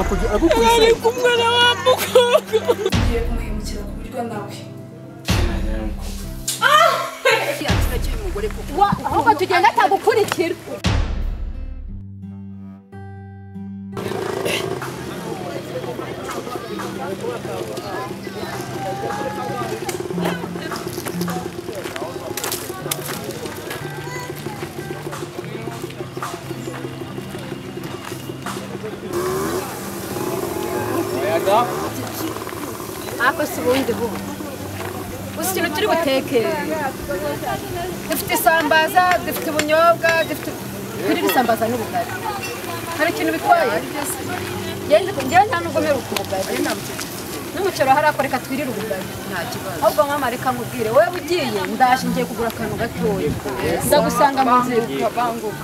Ari kumwe na wa mukobwa. Ngiye kumuhemukira ku buryo nawe. Ahubwo tugenda atagukurikira. Ako si ubundi bu uzi ikintu turi buteke dufite isambaza dufite ubunyobwa dufite kuri isambaza n'ubugari hari ikintu bitwaye ngewe nta nubwo mperuka ubugari n'umuceri hariya reka twirire ubugari nta kibazo ahubwo mama reka nkubwire wowe ugiye ndaje ngiye kugura akantu gatoya ndagusanga mu nzira banguka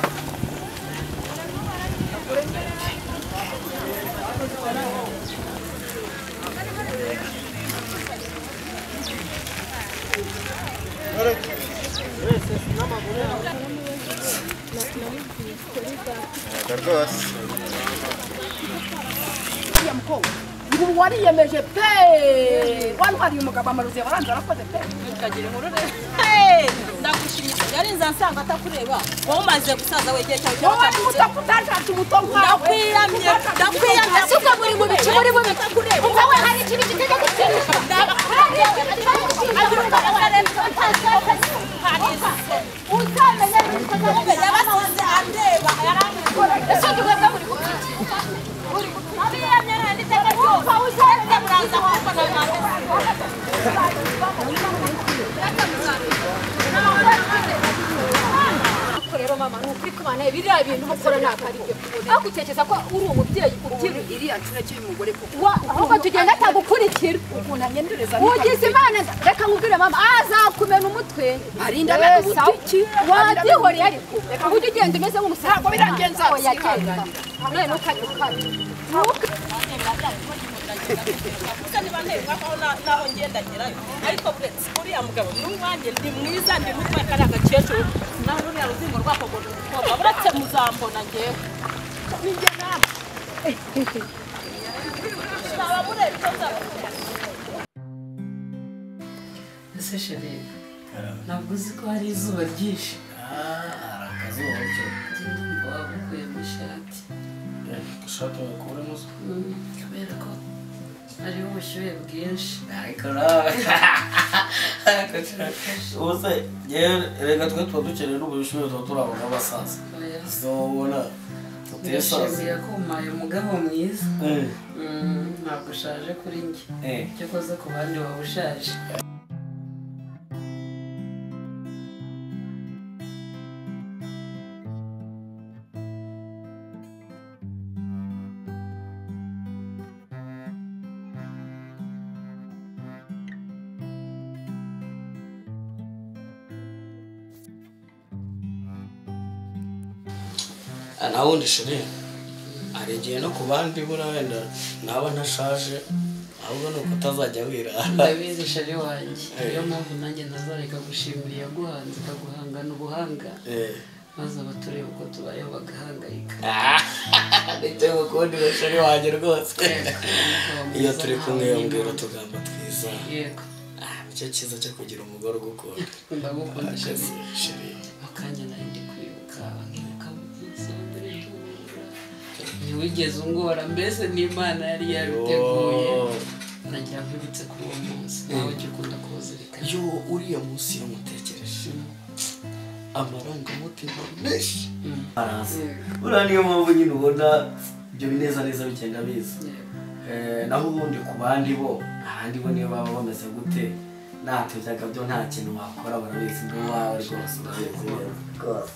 Ngo wariyemeje pe wantwariye umugabo amarozi yabaranze arakoze pe ukagira inkuru rero ndagushimye yarinze ansanga atakureba wowe umaze gusaza wegeye cyawe wowe ari muto kutashatse umuto nkawe ndakwiyamye ndakwiyamye asuka muri mu bicu muri mu bicu umva we hari ikintu kitajya gushimisha hari ikintu kitajya gushimisha utamenya yabasize andeba ese ugwebwa muri gupiki abiyamye nanditeka cyose muraza kumbona rero mama nukuri kubana biriya bintu ukora ntabwo ari byo aho utekereza ko uri umubyeyi ubyiru iriya ncura cy'umugore koko ahubwo tugenda atagukurikira ukuntu anyendereza ugize imana reka nkubwire mama azakumena umutwe arinda amena umutwe wabyihoreye ariko uburyo ugenda umeze nk'umusaza ntabwo birangenza oya genda none ntukajye ukabya gusa niba nteye aho naho ngenda ngerayo ariko buretse uriya mugabo ni uwanjye ndi mwiza ndi mutwe kari agakecuru naho ruriya ruzingo rwakogora umukobwa buretse muzambona ngewe ninjye namwe nzaba mureba icyo nzabakora ese chérie ntabwo uzi ko hari izuba ryinshi hari akazuba cyo ndumva wagukuyemo ishati ishati wakuramo kubera ko hariho ubushyuhe bwinshi ariko nawe ubuse reka twe tuba dukeneye n'ubushyuhe tuba turabona abasaza zobona tutesaza ndashimiye ko umpaye umugabo mwiza ntabwo ushaje kuri njye icyo ukoze ku bandi waba ushaje nawe wundi chérie hari igihe no ku bandi buriya wenda naba ntashaje ahubwo ni uko utazajya wirara ndabizi chérie wanjye niyo mpamvu nanjye ntazareka gushimira iyaguhanze ikaguhangana ubuhanga maze abatureba uko tubayeho bagahangayika nicyo gukundira chérie wanjye rwose iyo turi kumwe mbwira utugambo twiza yego nicyo cyiza cyo kugira umugore ugukunda ndagukunda chérie akanya nari ndi kwibuka nkibuka umunsi wa mbere duhura ntiwigeze ungora mbese n'Imana yari yabiteguye nagira nkwibutse kuri uwo munsi nawe ujya ukunda kuwuzirikana yo uriya munsi iyo mutekereje amarangamutima menshi araza buriya niyo mpamvu nyine ubona ibyo binezaneza bigenda biza naho ubundi ku bandi bo ahandi bo niyo baba bameze gute natujyaga byo nta kintu wakora barabizi ngo wawe rwose urabizi rwose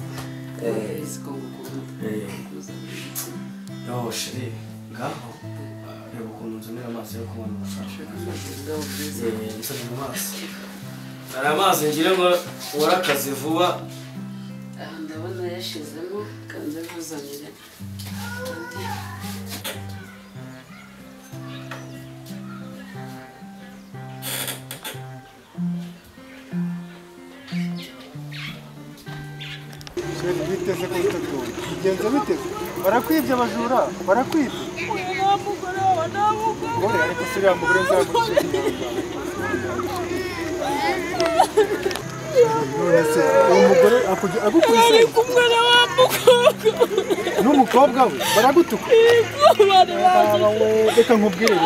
yo chérie ngaho reba ukuntu nzanira amazi yo kunywa n'ubushake nzanira amazi hari amazi ngira ngo ubone akazi vuba ndabona yashizemo kanze nkuzanire Biteze ko bitagoye bigenze biteze barakwibye abajura barakwibye uyu mugore wawe nta mugore ariko si uriya mugore nzamugisha. None se uwo mugore agukubise? Ari kumwe na wa mukobwa. N'umukobwa we baragutuka? Reka nkubwire rero,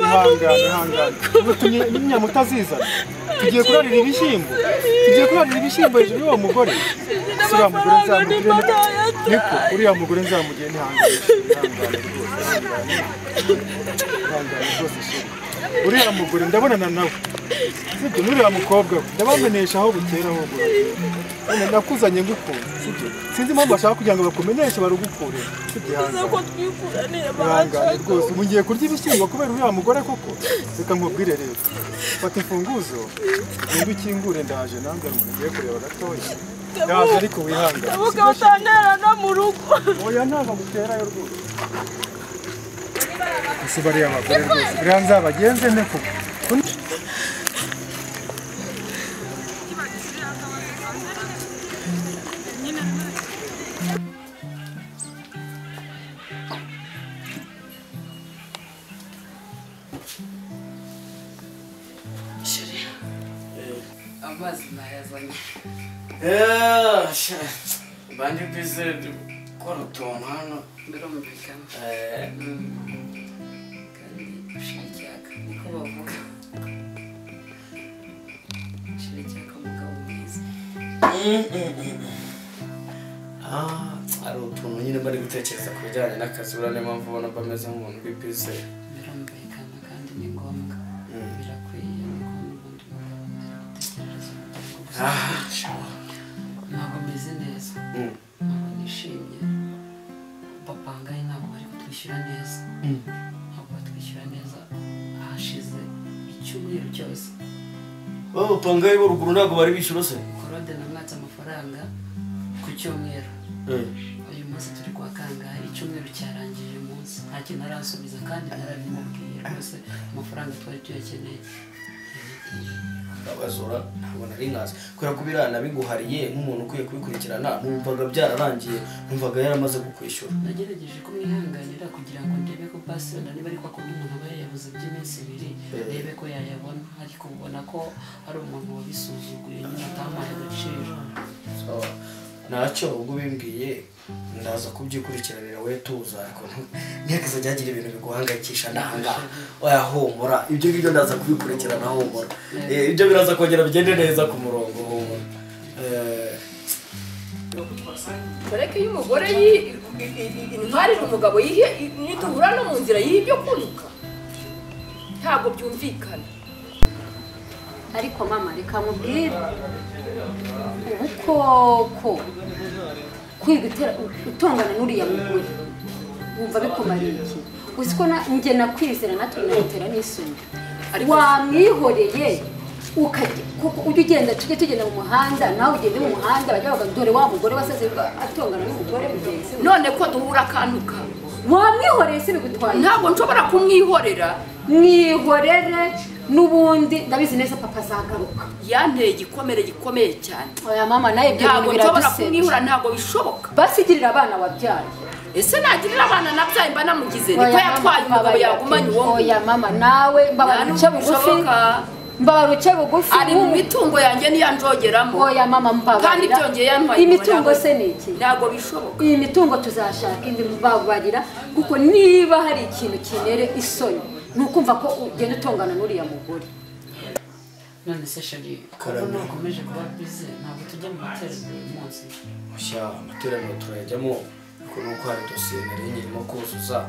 ihangane ihangane. Utumye n'inyama utazizana. Tugiye kurarira ibishyimbo. Tugiye kurarira ibishyimbo hejuru y'uwo mugore. Si uriya mugore nzamugire niko uriya mugore nzamugire nihangane. Ihangane rwose. Ihangane rwose sheri. Uriya mugore ndabonana nawe. Sibyo n'uriya mukobwa we ndabamenyesha aho bukera aho buracyera. None nakuzanye ngukunda, sibyo? Sinzi impamvu bashaka kugira ngo bakumenyeshe barugukure. Sibyo ihangane. Ihangane rwose, ubu ngiye kurya ibishyimbo kubera uriya mugore koko? Reka nkubwire rero. Fata imfunguzo, ugende ukingure ndaje nanjye umuntu ngiye kureba gatoya. Ndaje ariko wihangane. Ndabuka batantera no mu rugo. Oya ntabwo nguterayo rwose. Ese bariya bagore rwose, buriya nzabagenze nte koko? Amazi nayazanye. Bandi bize gukora utuntu hano. Birumvikana. Kandi ushira icyaka niko bavuga. Ushira icyaka mugabo mwiza. Hari utuntu nyine bari gutekereza ku bijyanye n'akazi, buriya niyo mpamvu ubona bameze nk'umuntu uri bize. Birumvikana kandi ni ngombwa. Birakwiye niko n'ubundi mugabo mbere gutekerereza umuryango gusa. Ntabwo meze neza. Ntabwo nishimye. Bapangaye ntabwo bari kutwishyura neza. Ntabwo batwishyura neza. Hashize icyumweru cyose. Bapangaye bo ruguru ntabwo bari bishyura se? Korode namwatse amafaranga ku cyumweru. Uyu munsi turi kwa kangahe, icyumweru cyarangiye uyu munsi. Nta kintu aransubiza kandi narabimubwiye rwose amafaranga twari tuyakeneye. Abazora ntabwo nari nkazi kubera ko biriya nabiguhariye nk'umuntu ukwiye kubikurikirana, numvaga byararangiye, numvaga yaramaze kukwishyura. Nagerageje kumwihanganira kugira ngo ndebe ko basi wenda niba ariko akunda umuntu aba yayabuze by'iminsi ibiri ndebe ko yayabona, ariko ubona ko ari umuntu wabisuzuguye nyine atamuhaye agaciro. Ntacyo ubwo ubimbwiye ndaza kubyikurikiranira we tuza, ariko ntihakazajya hagira ibintu biguhangayikisha ndahangaha. Oya humura, ibyo ngibyo ndaza kubikurikirana humura. Ibyo biraza kongera bigende neza ku murongo humura. Bareke iyo umugore intwarira umugabo yihe nituhura no mu nzira yihe ibyo kunuka. Ntabwo byumvikana. Ariko mama reka nkubwire, ubu koko kwiga utongana n'uriya mugore wumva bikumariye iki? Uzi ko njye nakwizera natwe nagutera n'isoni. Wamwihoreye kuko ujya ugenda tujye tugenda mu muhanda nawe ugende mu muhanda bajya bavuga dore wa mugore wasaze atongana n'umugore mugenzi we. None ko duhura akantuka wamwihoreye se bigutwaye? Ntabwo nshobora kumwihorera. Mwihorere n'ubundi ndabizi neza papa azagaruka. Yanteye igikomere gikomeye cyane. Oya mama nawe ibyo bintu biradusebya. Kumwihora ntabwo bishoboka. Basigirira abana wabyaye. Ese nagirira abana nabyaye mba namugize niko yatwaye umugabo yagumanye uwo. Oya mama nawe mbabara uce bugufi. Mbabara uce bugufi. Ari mu mitungo yanjye niyo njogeramo. Oya mama mbabarira. Kandi byongeye yantwaye imitungo se ni iki? Ntabwo bishoboka. Iyi mitungo tuzashaka indi mbabarira kuko niba hari ikintu kinere isoni nukumva ko ugenda utongana n'uriya mugore. None se sheri, kubona ukomeje kuba bize ntabwo tujya mu materaniro uyu munsi? Oya amateraniro turayajyamo ariko nuko hari dosiye nari nyirimo kuzuza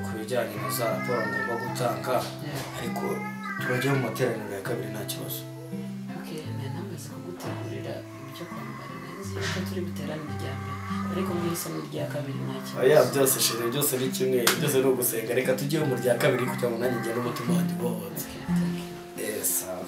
ku bijyanye na za raporo ngomba gutanga, ariko turajya mu materaniro ya kabiri nta kibazo. Okay, nari namaze kugutegurira ibyo kwambara, nari nzi yuko turi buterane irya mbere, ariko mwahisemo irya kabiri nta kibazo. Oya byose sheri, byose ni kimwe, byose ni ugusenga. Reka tujye mu rya kabiri kugira ngo nanjye ngende umutima wanjye ubohotse. Sawa.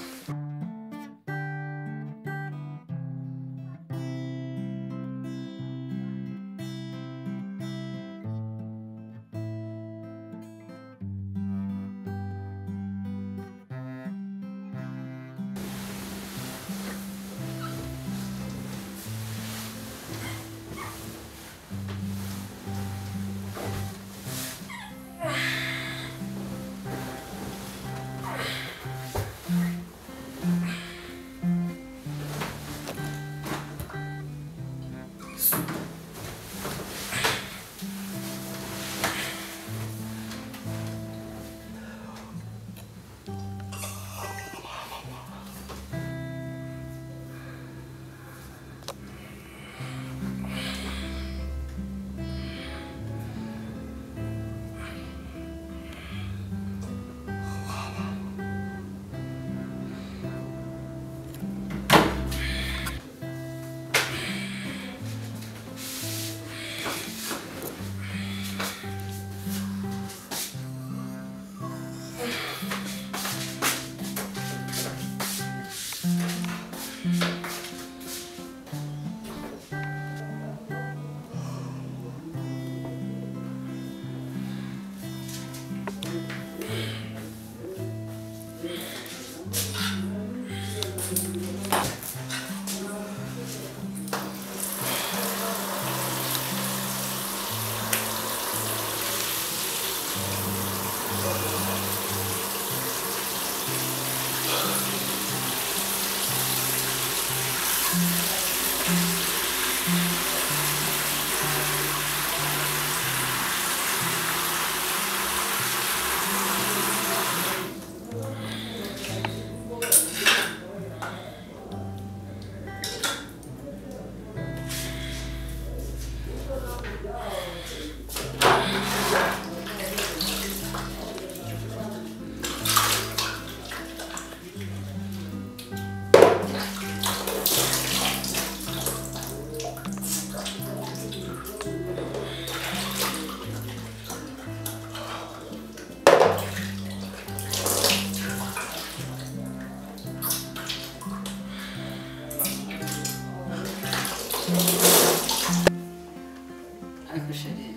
Ariko chérie,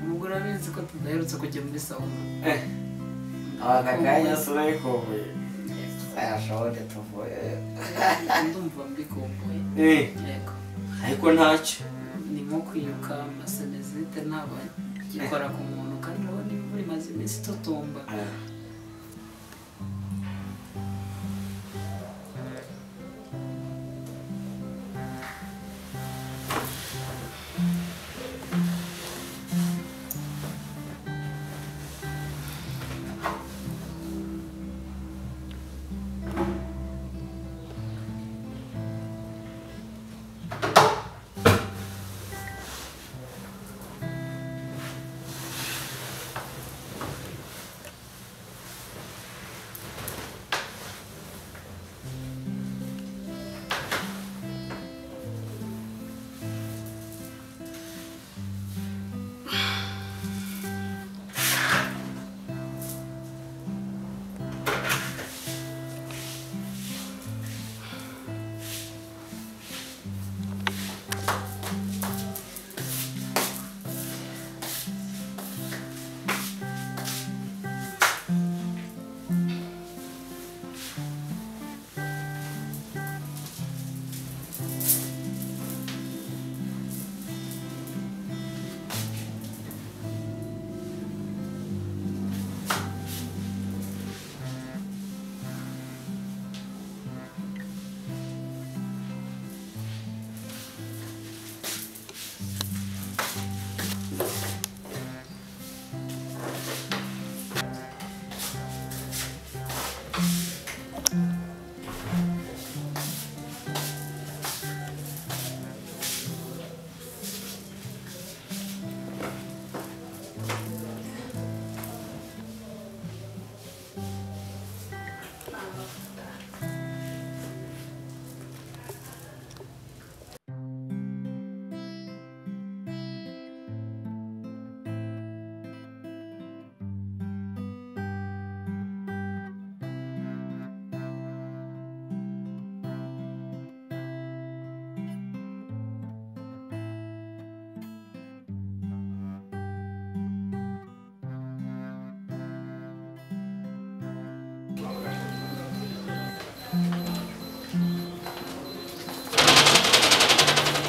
ubwo urabizi ko tudaherutse kujya muri sauna. Aka kanya sura yikumbuye. Ayashobore tuvuye. Ndumva mbikumbuye. Yego. Ariko ntacyo. Ni nko kwiyuka amasenezite ntabwo gikora ku muntu kandi urabona imvura imaze iminsi itutumba.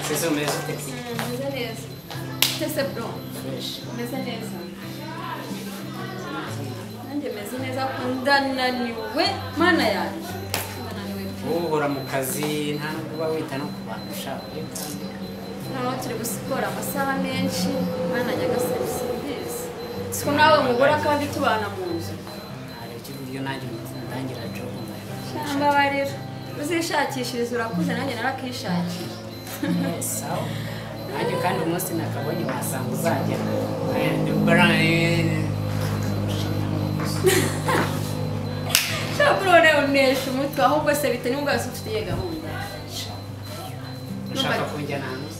Sese umeze ute? Meze neza. Sese bro. Fresh. Meze neza. Nanjye meze neza ko ndananiwe mana yanjye. Ndananiwe. Uhora mu kazi nta nubwo uba wita no ku bantu ushaka. Noneho turi gusikora amasaha menshi mana nyagasani simbizi. Siko nawe mugora kandi tubana mu nzu. Hari uburyo nanjye ndangira job mbabarira. Uzishakishiriza urakuze nanjye narakishakiye. Sawa. Nanjye kandi umunsi nakabonye wasanga uzagera. Shaburone unesha umutwe ahubwo se bite nubwo ufite iye gahunda. Ushaka kunjyana ahantu?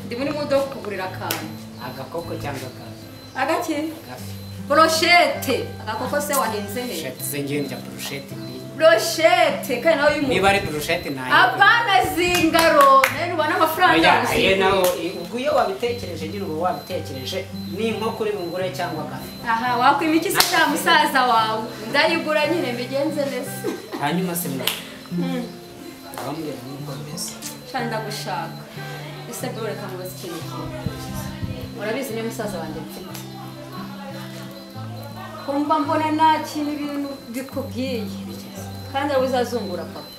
Ndi muri mudo kugurira akantu. Agakoko cyangwa akazi? Agaki? Agafi. Brochette. Agakoko se wahinze he? Brochette se ngiye ndya brochette mbi. Brochette kandi nawe yumu. Niba ari brochette nayo. Apana zingaro. Nayo ubona amafaranga. Oya, nawe ubwo iyo wabitekereje nyine uba wabitekereje ni nko kuri bungure cyangwa agafi. Aha wakwima iki se cya musaza wawe? Ndayigura nyine mbigenze neza. Hanyuma se mwa. Bambwira nuko mbese. Shanda gushaka. Ese bro reka mubaze ikintu kimwe. Urabizi ni musaza wanjye mfite. Kumva mbona nta kintu ibintu bikubwiye. Kandi ari uzazungura papa.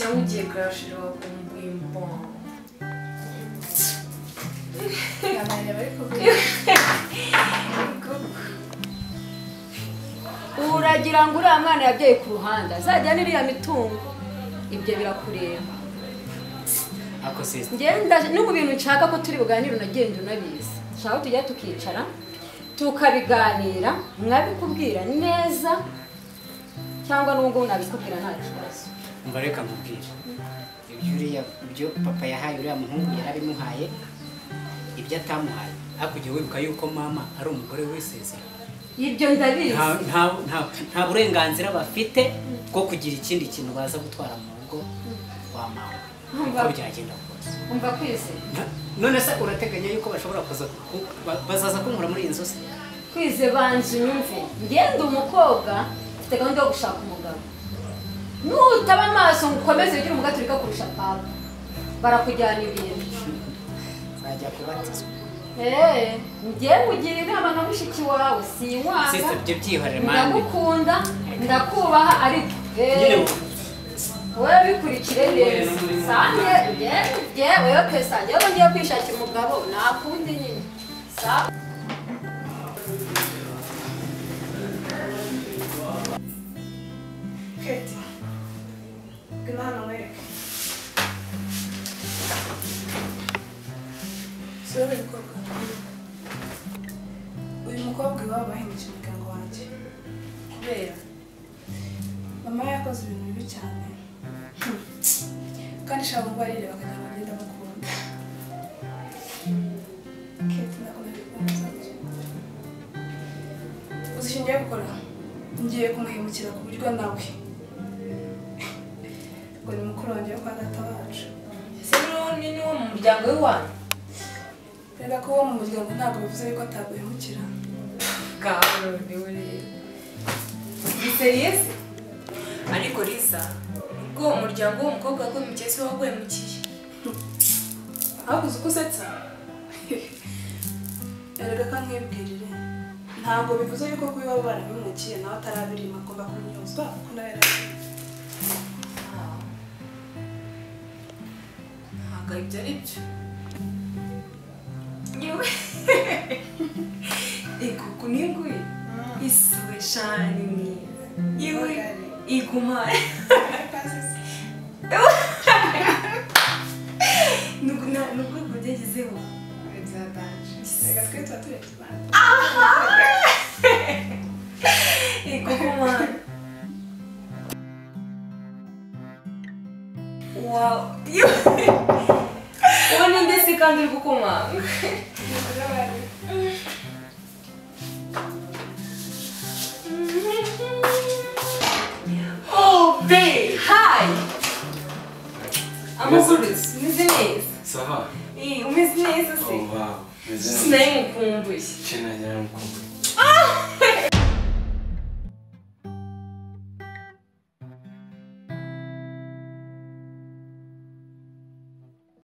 Cyangwa ugiye kurashira wakumbuye mbon. Uragira ngo uriya mwana yabyaye ku ruhande azajya n'iriya mitungo, ibyo birakureba. Ngenda no mu bintu nshaka ko turi buganire unagenda unabizi. Nshaka tujya tukicara tukabiganira, mwabikubwira neza cyangwa n'ubwo nabikubwira nta kibazo. Umva reka nkubwire. Ibyo uriya ibyo papa yahaye uriya muhungu yarabimuhaye, ibyo atamuhaye. Ariko ujye wibuka yuko mama ari umugore w'isezerano. Ibyo ndabizi. Nta burenganzira bafite bwo kugira ikindi kintu baza gutwara mu rugo rwa mama. Uko byagenda kose. Umva Kwize. None se urateganya yuko bashobora kuza bazaza kunkura muri iyi nzu se? Kwize banza unyumve. Ngenda umukobwa mfite gahunda yo gushaka umugabo. Nutaba amaso ngo ukomeze ugire umugaturika kurusha papa, barakujyana ibintu. Nzajya kubatizwa. Ngiye kugira inama nka mushiki wawe, sinkwanga. Sister, ibyo byihorere mani. Ndagukunda, ndakubaha ariko wowe bikurikire neza. Sange ngiye wewe pesa, ngiye ngiye kwishakira umugabo, nakundi nyine. Sawa. Keti. Ngwino hano nkwereke. Sura umukobwa. Uyu mukobwa iwabo bahemukiye umuryango wanjye. Kubera mama yakoze ibintu bibi cyane. Kandi shaka ngo arire bakagira ngo ngende mukunda. Keti nakunda gukunda. Uzi icyo ngiye gukora? Ngiye kumuhemukira ku buryo nawe. Ngo ni mukuru wanjye wo kwa data wacu. Ese ni wo mu muryango w'iwanyu? Rega ko wo mu muryango ntabwo bivuze yuko ataguhemukira. Ngaho niwe rero. Ni serious? Ariko Lisa, ubwo umuryango w'umukobwa waguhemukiye si wowe waguhemukiye. Ahubwo uzi uko usetsa? Erega ka nkibwirire. Ntabwo bivuze yuko kuba iwabo barabimukiye nawe atarabirima agomba kubinyuzwa kuko nawe yarabirima. Ntabwo ibyo ari byo. Yewe. Ikuku n'inguye. Isuwe shani mwiza. Yewe iguma. Nubwo byagezeho. Reka twe tuba turebye Imana. Aha! Iguma. Wow. Ubu ni nde se kandi uri gukomanga? Oh, babe! Hi! Amakuru, umeze neza? Sawa. Umeze neza se? Oh, wow. Umeze neza. Sinari ngukumbuye. Sinari ngukumbuye.